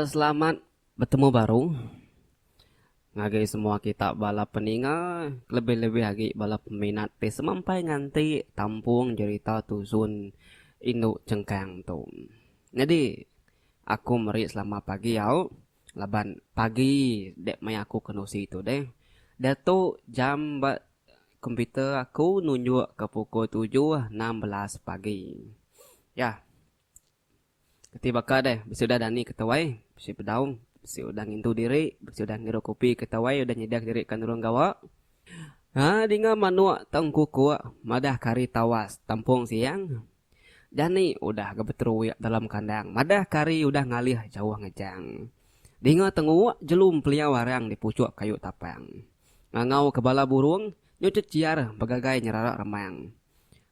Selamat betemu baru ngagai semua kita bala peninga kelebih-lebih agi bala peminat ti semampai nganti tampung jerita tusun indu chengkang tu. Nyadi aku meri selamat pagi au laban pagi dek maya aku ke nusi tu deh. Diatu jam ba komputer aku nunjuk ke pukul 7:16 pagi. Yah. Keti baka deh, bisi udah dani ke tawai, bisi bedau, bisi udah ngintu diri, bisi udah ngirup kopi ke tawai udah nyediaka diri ka nulung gawa. Ha dinga manuk tau engkukuk madah ke hari tawas tampung siang. Jani udah ga beteruik dalam kandang madah ke hari udah ngalih jauh ngejang. Dinga tenguk jelu empeliau arang di puchuk kayu tapang. Ngangau ke bala burung nyu chechiar begagai nyerara remang.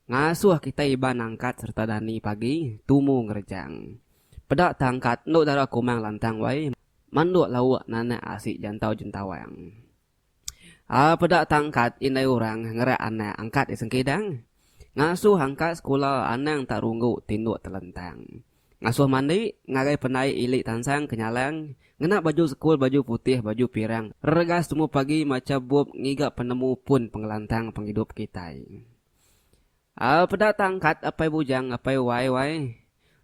Ngasuh kitai Iban angkat sereta dani pagi tumu ngerejang. Peda tang angkat endu dara kumang lantang wai manduk lauk nanak asi jantau jentawang. Aa peda tang angkat indai orang ngerak anak angkat di sengkidang. Ngasuh angkat sekula anang tak runggu tinduk telentang. Ngasuh mandi ngagai pendai ili tansang kenyalang ngena baju sekul baju putih baju pirang reregas tumu pagi macha bup ngiga penemu pun pengelantang pengidup kitai. Au peda tangkat apai bujang apai wai wai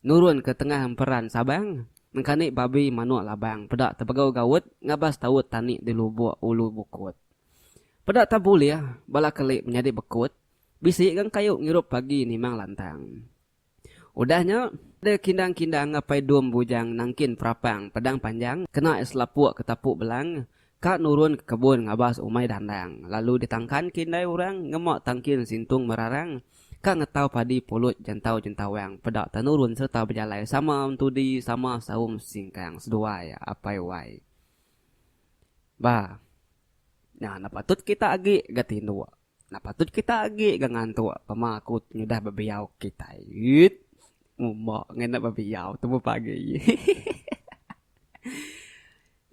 nurun ke tengah emperan sabang nengkani babi manuk labang peda tebegau gaut ngabas taut tani di lubuk ulu bukut. Peda ta bulih bala keli menyadi bekut bisi ga engkayu ngirup pagi nimang lantang. Udah nya, deh kindang-kindang apai dum bujang nangkin perapang pedang panjang kena selapuk ke tapu belang ka nurun ke kebun ngabas umai dandang lalu ditangkan ke indai orang ngema tangkin sintung merarang ka ngetau padi pulut jantau jentawang peda ta nurun sereta bejalai sama entudi sama saum singkang seduai apai wai. Ba nya enda patut kita agi ga tinduk. Enda patut kita agi ga ngantuk pema aku nyudah bebiau kitai. It ngumba ngena bebiau tumu pagi.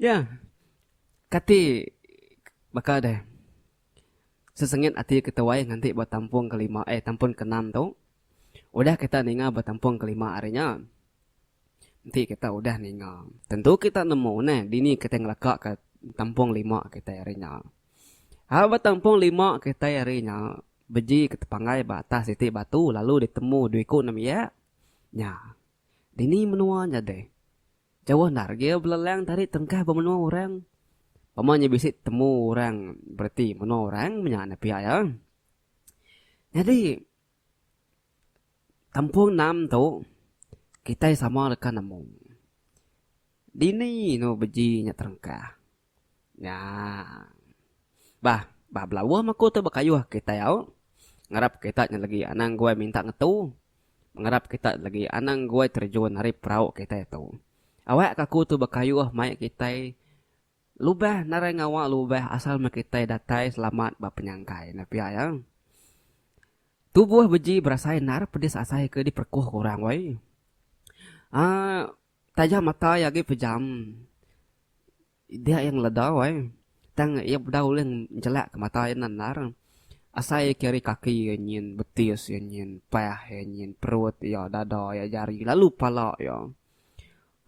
Nya kati baka deh sesengit ati ketuai nganti ba tampung kelima eh tampung keenam tu. Udah kita ninga ba tampung kelima ari nya. Enti kita udah ninga tentu kita nemu neh dini kitai ngeleka ka tampung lima kitai ari nya. Hal ba tampung lima kitai ari nya beji ke tepanggai ba atas siti batu lalu ditemu dua iku nembiak nya. Dini menua nya deh. Jauh endar agi iya belelang tadi tengkah ba menua orang. Pama nya bisi temu orang bereti menua orang menya ne pia iya. Nyadi tampung enam tu kitai sama deka nemu dini nu beji nya terengkah. Nya. Bah, bah belauh meh aku tu bekayuh kitai au. Ngarap kita nya legi anang guai minta ngetu. Ngarap kita legi anang guai terjun ari perau kitai tu. Awak ka aku tu bekayuh mai kitai lubah narai ngawa lubah asal meh kitai datai selamat ba penyangkai ne pia iya. Tubuh beji berasai endar pedis asai ke diperekuh ke orang wai. Aaa. Taja mata iya agi pejam dia iya ngeleda wai tang iya bedau ulih njelak ke mata iya endar asai ke ari kaki iya nyin betis iya nyin pah iya nyin perut iya dada iya jari lalu pala iya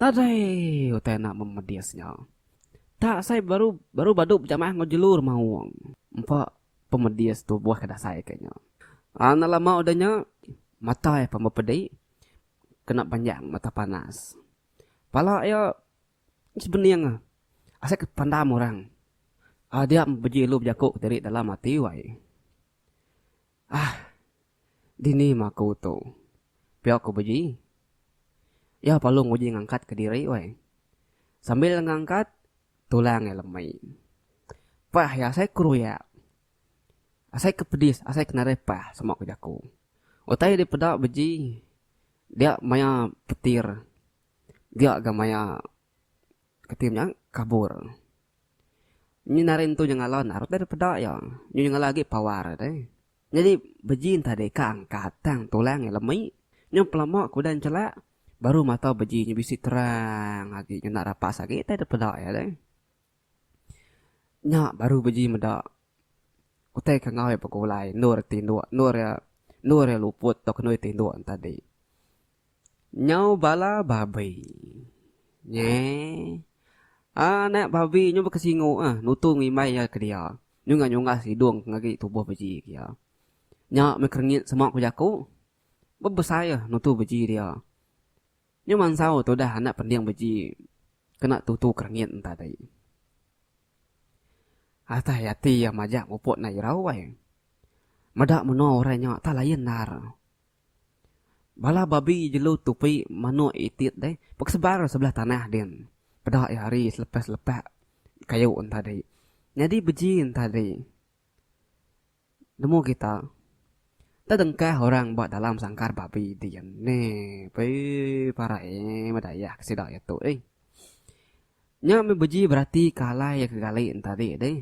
nadai utai enda memedis nya tak asai baru baru badu bejamah enggau jelu remaung empa pemedis tubuh ke dasai ke nya. Enda lama udah nya mata iya pun bepedi. Kena panjang mata panas. Pala iya sebening asai ke pandam orang. Aaa dia beji lu bejaku kediri dalam ati wai. Aah dini mah aku tu. Pia ku beji. Iya perlu nguji ngangkat kediri wai. Sambil ngangkat tulang iya lemi. Pah iya asai ke ruyak. Asai ke pedis asai ke nadai pah sema ku jaku. Utai dipeda beji dia maya petir dia ga maya keti nya kabur. Nyi nari entu nyengala enda utai dipeda iya nyu nyengala agi pawar deh. Nyadi beji enta deka angkat tang tulang iya lemi nyu pelama ke udah enchelak baru mata beji nyu bisi terang agi ngena rapas agi utai dipeda iya deh. Nya baru beji meda utai ke enggau iya begulai endur tinduk endur iya endur iya luput tauka endur iya tinduk ne tadi. Nyau bala babi. Nyee. Anak babi nyu bekesingu ah nutu ngimbai iya ke dia. Nyu nyungah sidung ke ngagi tubuh beji ke iya. Nya meh kerengit sema ku jaku. Bebesai ah nutu beji dia. Nyu mansau tudah anak pending beji kena tutu kerengit enta tadi. Atai ati iya majak mupuk enda irau ai. Meda menua orang nya tak lain endar. Bala babi jelu tupi manuk itit deh bekesebar sebelah tanah din. Peda iya ari selepas-selepak kayu enta tadi. Nyadi beji enta tadi. Nemu kita, tedengkah orang ba dalam sangkar babi din neh pei parai meda iya ke sida iya tu eh. Nya meh beji berati ke alai iya ke gali ne tadi deh.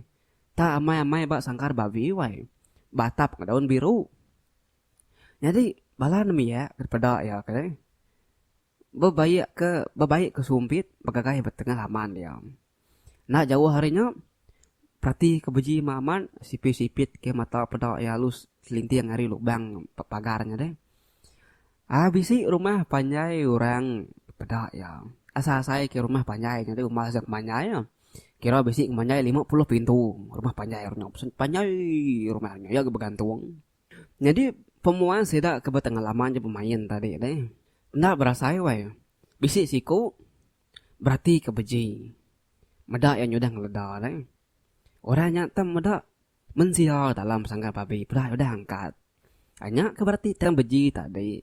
Tak amai-amai ba sangkar babi wai. Ba atap enggau daun biru. Nyadi bala nembiak ke dipeda iya ke deh bebaik ke bebaik ke sumpit begagai ba tengah laman dia. Enda jauh ari nya, perati ke beji meh amat sipit-sipit ke mata peda iya alus selinting ari lubang pagar nya deh. Aaa bisi rumah panjai orang peda iya. Asai-asai ke rumah panjai nya deh umbas iya kemanjai iya. Kira bisi kemanjai 50 pintu rumah panjai nya. Panjai rumah nya iya ga begantung. Nyadi pemuas sida ke betengalaman je bemain tadi deh. Enda berasai weh. Bisi siku Berati ke beji. Meda iya nyudah ngeleda deh. Orang nya tem meda mensia dalam sanggar babi peda iya udah angkat. Ai nya ke berati tang beji tadi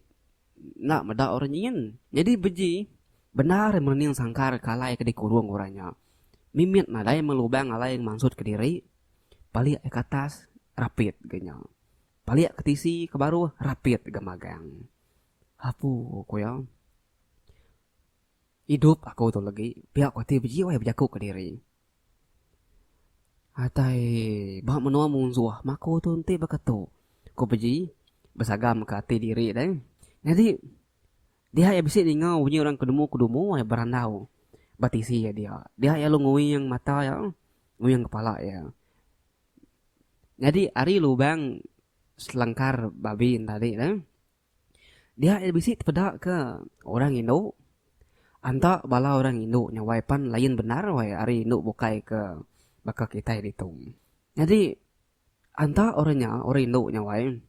enda meda orang nyin. Nyadi beji bendar merening sangkar ke alai ke dikurung orang nya. Mimit nadai meh lubang alai ngemansut kediri. Palik iya ke atas rapit ga nya. Palik ke tisi ke baruh rapit ga magang. Apu ku iya. Idup aku tu legi pia ku ati beji wai bejaku kediri. Atai ba menua munsuh meh aku tu enti baka tu, ku Beji besagam ke ati diri deh. Nyadi dia iya bisi ninga bunyi orang ke dumu-kedumu ai berandau ba tisi iya dia. Dia iya lalu nguing mata iya, nguing kepala iya. Nyadi ari lubang selangkar babi ne tadi ne. Dia iya bisi tepeda ke orang indu. Anta bala orang indu nya wai pan lain bendar wai ari indu bukai ke baka kitai ditu. Nyadi anta orang nya orang indu nya wai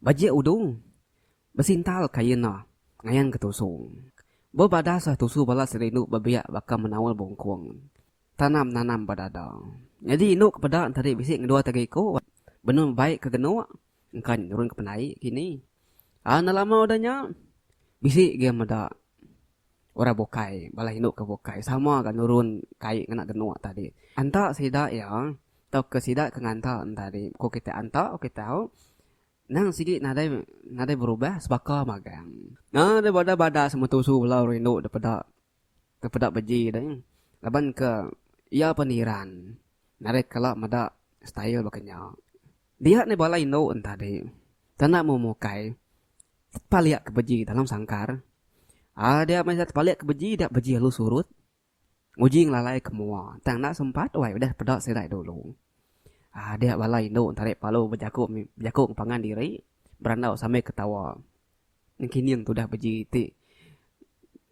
bajik udu besintal kain ne ngayan ke tusu. Bebadas tusu bala sida indu bebiak baka menaul bungkung. Tanam nanam ba dada. Nyadi indu ke peda tadi bisi ngedua tiga iku benung bebaik ke genuk. Engka nya nurun ke pendai kini. Enda lama udah nya, bisi ga meda orang bukai, bala indu ke bukai sama ga nurun kai ngena genuk tadi. Anta sida iya tauka sida ke nganta ne tadi, ku kitai anta ku kitai au, nang sigi nadai nadai berubah sebaka magang. Nadai bada-bada semua tusu bala orang indu da peda ke peda beji deh laban ke iya pan iran nadai kala meda style baka nya. Dia neh bala indu enta tadi tanda meh mukai tepalik ke beji dalam sangkar. Aaa dia meh tepalik ke beji dia beji lalu surut nguji ngelalai ke mua tang enda sempat wai udah peda sida dulu. Aaa dia bala indu enta tadi palu bejaku bejaku ngan pangan diri berandau sambil ketawa. Nengkining tudah beji ti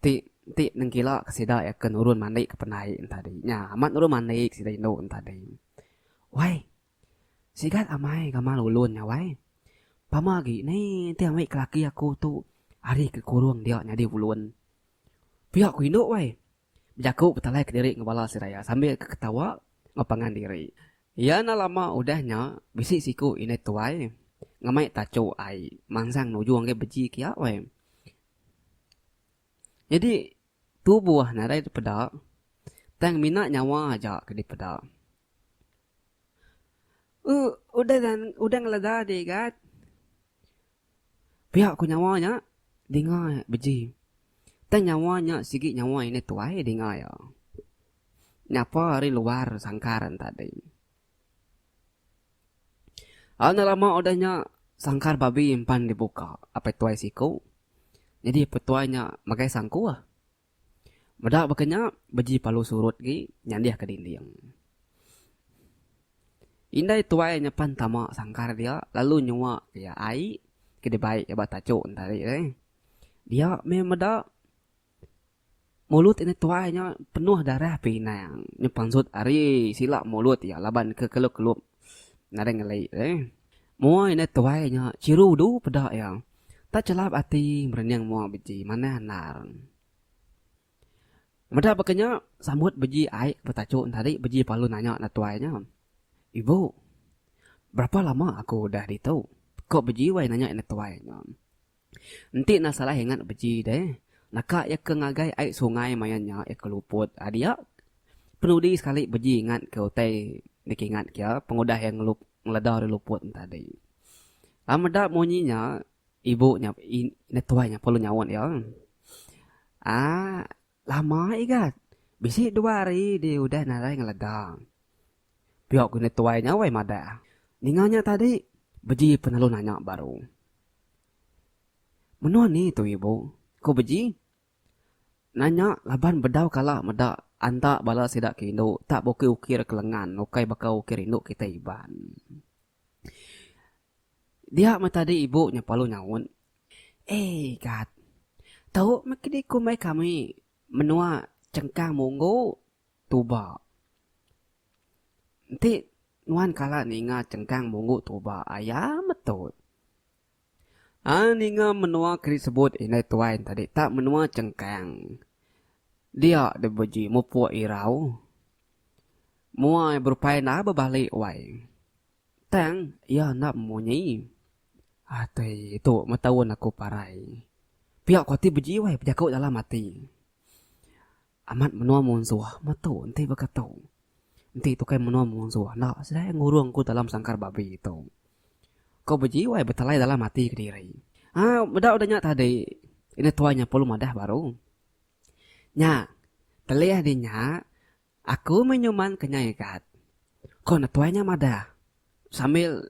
ti ti nengkila ke sida iya ke nurun mandi ke pendai enta tadi. Nya amat nurun mandi ke sida indu enta tadi. Wai sigat amai gamal ulun nya wai. Pama agi ni ti ambi ke laki aku tu ari ke kurung dia nyadi ulun. Pia ku indu wai. Bejaku betalai kediri enggau bala sida iya sambil ke ketawa enggau pangan diri. Iya enda lama udah nya bisi siku indai tuai ngemai tachu ai mansang nuju ngagai beji kiya weh. Nyadi tubuh nadai dipeda tang mina nyawa aja ke dipeda. Uhh udah udah ngeleda digat. Pia ku nyawa nya dinga beji. Tang nyawa nya sigi nyawa indai tuai dinga iya. Nyapa ari luar sangkar ne tadi. Enda lama udah nya sangkar babi empan dibuka apai tuai siku. Nyadi apai tuai nya megai sangkuh. Meda baka nya, beji palu surut gi nyandih ke dinding. Indai tuai nyepan tama sangkar dia lalu nyua ke iya ai ke dibai iya ba tachu ne tadi deh. Dia meh meda. Mulut indai tuai nya penuh darah pinang nya pansut ari sila mulut iya laban ke kelup-kelup nadai ngeli deh. Mua indai tuai nya chiru du peda iya. Tak chelap ati merening mua beji manah endar. Meda baka nya sambut beji ai betachu tadi beji palu nanya indai tuai nya. Ibu, berapa lama aku udah ditu? Ko beji wai nanya indai tuai nya. Enti enda salah ingat beji deh, naka iya ke ngagai ai sungai maya nya iya ke luput dia. Penudi sekali beji ingat ke utai dikingat ke iya pengudah iya ngeleda ari luput ne tadi. Lalu meda munyi nya, ibu nya indai tuai nya perlu nyaut iya. Aaa lama igat, bisi dua hari di udah nadai ngeleda. Pia ku indai tuai nya wai madah. Ninga nya tadi, beji penalu nanya baru. Menua ni tu ibu? Ku Beji. Nanya laban bedau kala meda anta bala sida ke indu tak beukir-ukir ke lengan ukai baka ukir indu kitai Iban. Dia meh tadi ibu nya palu nyaut. Eh gat. Tu meh ke dikumbai kami menua Chengkang Munggu Tuba. Enti nuan kala ninga chengkang munggu tuba aya metu. Aa ninga menua ke disebut indai tuai ne tadi tak menua chengkang. Dia deh beji mupuk irau. Mua iya berupai enda bebali wai. Tang iya enda memunyi. Ati tu meh taun aku parai. Pia ku ati beji wai bejaku dalam ati. Amat menua munsuh metu enti baka tu. Enti tukai menua munsuh enda sedai ngurung ku dalam sangkar babi tu. Ko bejiwai betelai dalam ati kediri. Haa meda udah nya tadi indai tuai nya perlu madah baru. Nya telih di nya aku meh nyuman ke nya igat. Ko indai tuai nya madah sambil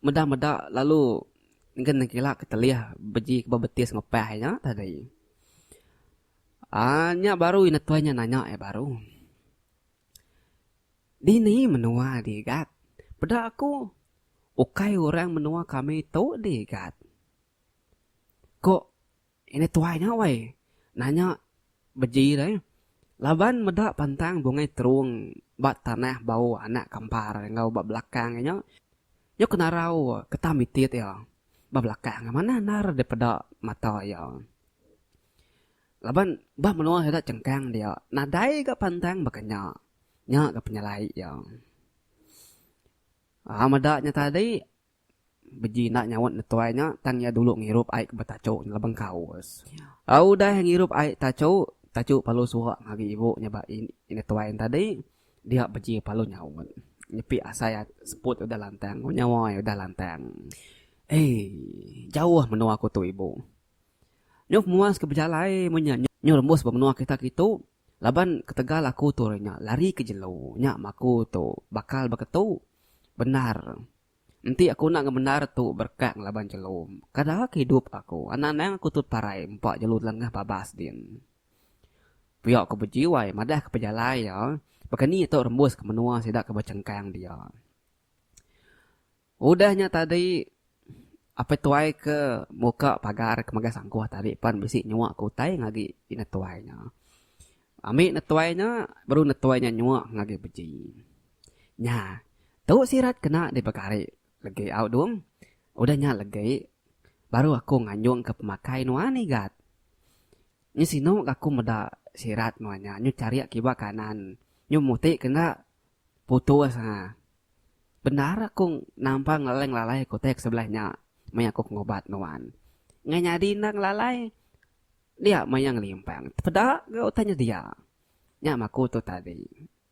meda-meda lalu ngen negila ke telih beji ke ba betis ngepah nya tadi. Aaa nya baru ina tuai nya nanya iya baru. Dini menua digat peda aku ukai orang menua kami tu digat. Ko ina tuai nya weh nanya beji deh laban meda pantang bungai terung ba tanah bau anak kampar enggau ba belakang iya nya nyau kenarau ketam itit iya ba belakang manah endar dipeda mata iya. Laban ba menua sida chengkang dia nadai ga pantang baka nya. Nya ga penyelai iya. Aa meda nya tadi beji enda nyaut ne tuai nya tang iya dulu ngirup ai ke betachu nya laban kaus. Aa udah ngirup ai tachu, tachu palu suak ngagai ibu nya ba indai tuai ne tadi dia beji palu nyaut. Nyepi asai seput udah lantang nyawa iya udah lantang. Eii jauh menua ku tu ibu. Nyau pemuas ke bejalai mun nya nyau rembus ba menua kita kitu laban ketegal aku tu nya lari ke jelu nya mah aku tu bakal baka tu bendar enti aku enda ngemendar tu berekak ngelaban jelu kada ke idup aku anang anang aku tu parai empa jelu lengah babas din. Pia ku bejiwai madah ke pejalai iya baka ni tu rembus ke menua sida ke bechengkang dia. Udah nya tadi, apai tuai ke muka pagar ke megai sangkuh tadi pan bisi nyua ke utai ngagi ina tuai nya. Ambi ina tuai nya, baru ina tuai nya nyua ngagi beji. Nya, tu sirat kena dibegari legi au dum. Udah nya legi, baru aku nganjung ke pemakai nuan igat. Nyu sinu ga aku meda sirat nuan nya, nyu charik kiba kanan, nyu muti kena putus ha. Bendar aku nampa ngelalai ngelalai ke utai ke sebelah nya maya aku ke ngubat nuan. Ngai nyadi enda ngelalai dia maya ngelimpang tepeda ga utai nya dia. Nya mah aku tu tadi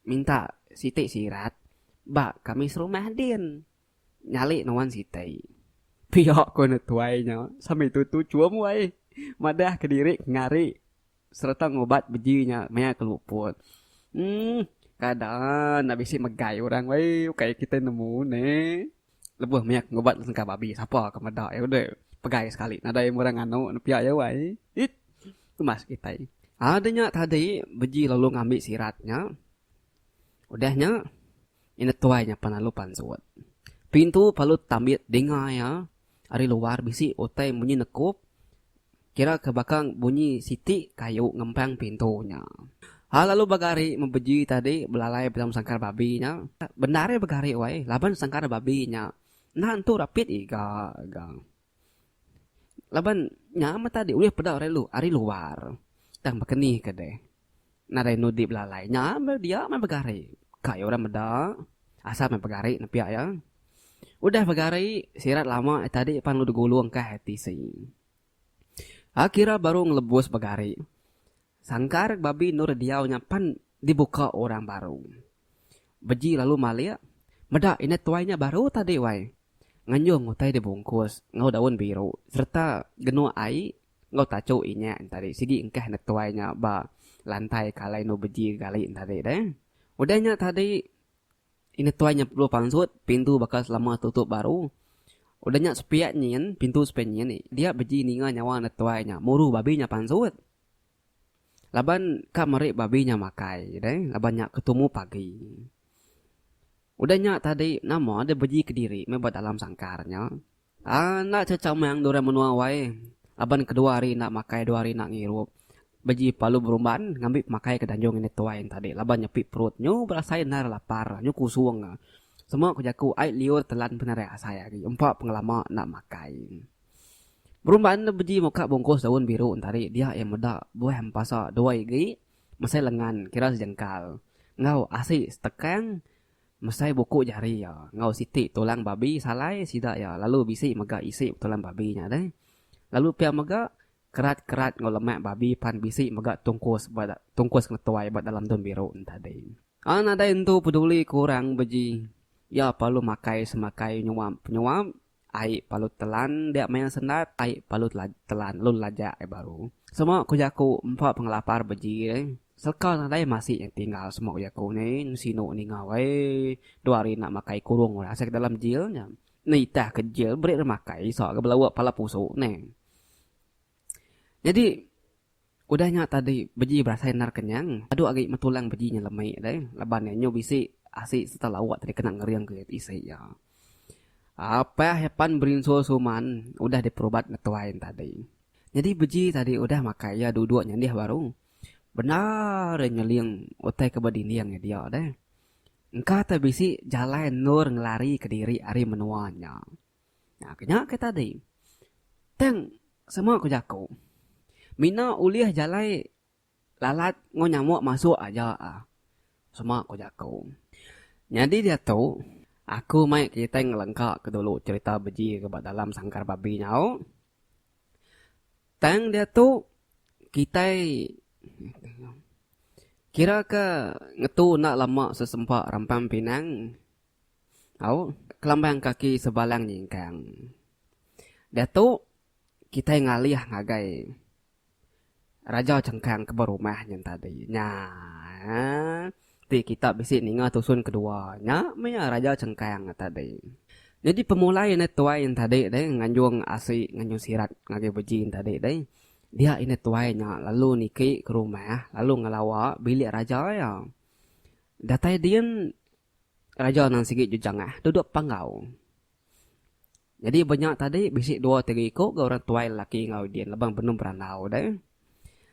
minta siti sirat ba kami serumah din nyali nuan siti. Pia ko ne tuai nya sambil tutu chum wai madah kediri ke ngari. Sereta ngubat beji nya maya ke luput. Uhh kada enda bisi megai orang weh ukai kitai nemu neh. Lebuh maya ke ngubat sengkah babi sapa ke meda iya udah pegai sekali nadai orang nganu ne pia iya wai. It kemas kitai. Aa nya tadi beji lalu ngambi sirat nya. Udah nya Indu tuai nya pan lalu pansut. Pintu palu tambit dinga iya ari luar bisi utai munyi nekup. Kira ke baka bunyi siti kayu ngempang pintu nya. Ha lalu begari mebeji tadi belalai dalam sangkar babi nya. Bendar iya begari wai laban sangkar babi nya enda entu rapit iga ga. Laban nya meh tadi ulih peda ari ari luar. Tang baka ni ke deh. Nadai nudi belalai nya meh dia meh begari. Ka iya orang meda asal meh begari nepia iya. Udah begari sirat lama tadi pan lalu digulung kah tisi. Kira baru ngelebus begari. Sangkar babi endur diau nya pan dibuka orang baru. Beji lalu malik, meda indai tuai nya baru tadi wai. Nganjung utai dibungkus enggau daun biru sereta genuk ai enggau tachu inyak nya tadi sigi engkah indai tuai nya ba lantai ke alai endur beji gali nya tadi deh. Udah nya tadi Indah tuai nya perlu pansut, pintu baka selama tutup baru. Udah nya sepiak nyin, pintu sepiak nyin, dia beji ninga nyawa indah tuai nya muru babi nya pansut. Laban ka meri babi nya makai deh, laban nya ketumu pagi. Udah nya tadi nama deh beji kediri meh ba dalam sangkar nya. Aa enda chechamang orang menua wai laban kedua hari enda makai dua hari enda ngirup. Beji palu berumban ngambi pemakai ke danjung indai tuai enti tadi laban nyepi perut nyu berasai endar lapar nyu kusung. Sema ku jaku ai liur telan pun nadai asai agi empa pengelama enda makai. Berumban beji muka bungkus daun biru enti tadi dia iya meda buah empasa dua igi mesai lengan kira sejengkal enggau asi setekang Mesai buku jari iya enggau siti tulang babi salai sida iya lalu bisi mega isi tulang babi nya deh. Lalu pia mega kerat-kerat enggau lemak babi pan bisi mega tungkus ba tungkus ngetuai ba dalam daun biru ne tadi. Aa nadai entu peduli ke orang beji iya perlu makai semakai nyuap penyuap Ai palu telan dia maya sendat, ai palu telan lalu lajak ai baru. Sema ku jaku empa pengelapar beji deh. Seleka nadai masik nya tinggal sema ku jaku ne sinu ninga weh. Dua hari enda makai kurung orang asai ke dalam jil nya. Ne itah ke jil beri re makai isa ke belawa pala pusu ne. Nyadi Udah nya tadi beji berasai endar kenyang, adu agi metulang beji nya lemi deh laban iya nyu bisi asi sereta lauk tadi kena ngering ke isi iya. Apah iya pan berinsul suman udah diperubat ngetuai ne tadi. Nyadi beji tadi udah makai iya duduk nyandih baru. Bendar iya nyeling utai ke ba dinding iya dia deh. Engka te bisi jalai endur ngelari kediri ari menua nya. Nya ke nya ke tadi. Tang sema ku jaku. Mina ulih jalai lalat enggau nyamuk masuk aja ah. Sema ku jaku. Nyadi diatu aku mai kitai ngelengka ke dulu cherita beji ke ba dalam sangkar babi nyau. Tang diatu kitai kira ke ngetu enda lama sesempa rampang pinang. Au, kelambang kaki sebalang nyingkang. Diatu, kitai ngalih ngagai Raja Chengkang ke berumah nyen tadi. Nya, ti kita bisi ninga tusun kedua nya meh iya Raja Chengkang tadi. Nyadi pemulai indai tuai yen tadi deh nganjung asi nganjung sirat ngagai beji yen tadi deh. Dia indai tuai nya lalu niki ke rumah lalu ngelawa bilik raja iya. Datai din Raja nang sigi jejangah duduk panggau. Nyadi ba nya tadi bisi dua tiga iku ga orang tuai lelaki enggau din laban benung berandau deh.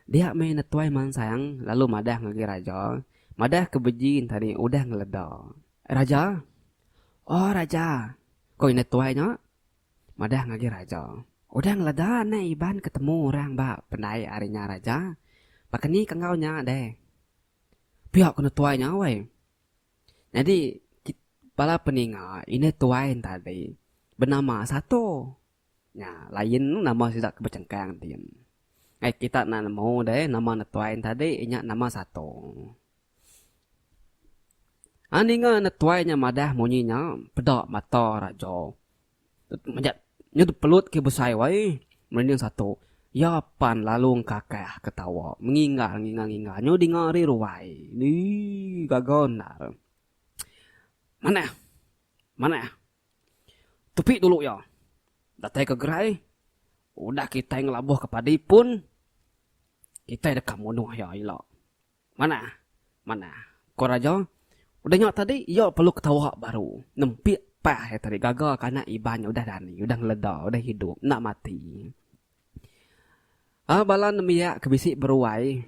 Dia meh ne tuai mansang lalu madah ngagai raja madah ke beji ne tadi udah ngeleda. Raja, oh raja, ko indai tuai nya madah ngagai raja. Udah ngeleda anak Iban ke temu orang ba pendai ari nya raja. Baka ni ke enggau nya deh. Pia ko ne tuai nya weh. Nyadi bala peninga indai tuai tadi benama Sato. Nya lain nama sida ke bechengkang din. Ai kita enda nemu deh nama ne tuai tadi inya nama Sato. Ai ninga ne tuai nya madah munyi nya peda mata raja. Majak nyau pelut ke besai wai merinding Sato. Iya pan lalu engkakah ketawa menginggar ngingar ngingar nyau dinga ari ruai. Eii gaga endar. Manah. Manah. Tepi dulu iya. Datai ke gerai udah kitai ngelabuh ke padi pun kitai deka munuh iya ila. Manah. Manah. Ko raja. Udah nya tadi iya perlu ketawa baru. Nempik pah iya tadi gaga ke anak iban nya udah dani, udah ngeleda, udah idup, enda mati. Aa bala nembiak ke bisi beruai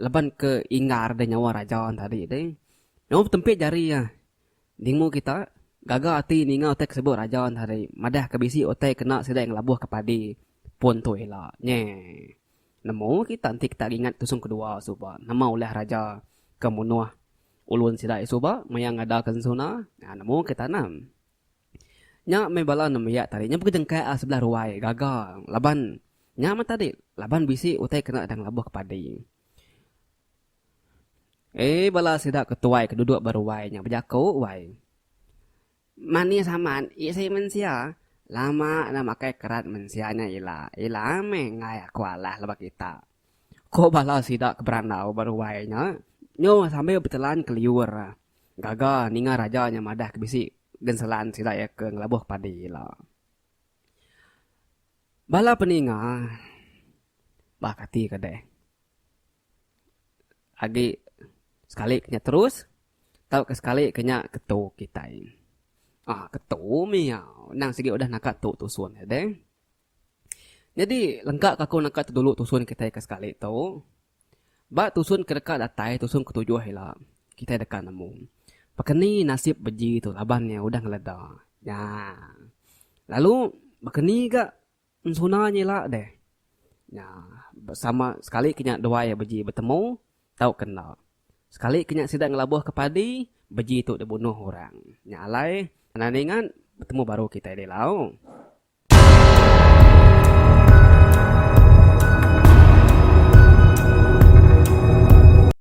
laban ke inggar da nyawa raja tadi deh. Nyawa betempik jari iya. Dingu kita gaga ati ninga utai ke sebut raja tadi madah ke bisi utai kena sida ngelabuh ke padi pun tu ila. Nyeh. Nemu kita enti kita ngingat tusung kedua suba nama ulah raja ke munuh ulun sida suba maya ngada ke sensuna. Nemu kita nah. Nya meh bala nembiak tadi nya bekejengkak a sebelah ruai gaga laban nya meh tadi laban bisi utai kena dang labuh ke padi. Eii bala sida ke tuai ke duduk ba ruai nya bejaku wai. Manis amat isi mensia lama enda makai kerat mensia nya ila ila meh enggai aku alah leba kita. Ko bala sida ke berandau ba ruai nya nyu sambil betelan ke liur. Gaga ninga raja nya madah ke bisi genselan sida iya ke ngelabuh padi ila. Bala peninga ba kati ke deh. Agi sekali ke nya terus tauka sekali ke nya ketu kitai. Aaa ketu mih iya endang sigi udah naka tu tusun deh. Nyadi lengka ka aku naka tu dulu tusun kitai ke sekali tu. Ba tusun ke deka datai tusun ke tujuh ila kitai deka nemu baka ni nasib beji tu laban iya udah ngeleda nya. Lalu baka ni ga ensuna nya ila deh. Nya sama sekali ke nya duai beji betemu tauka enda. Sekali ke nya sida ngelabuhka padi, beji tu dibunuh orang. Nya alai, anang ingat betemu baru kitai dilau.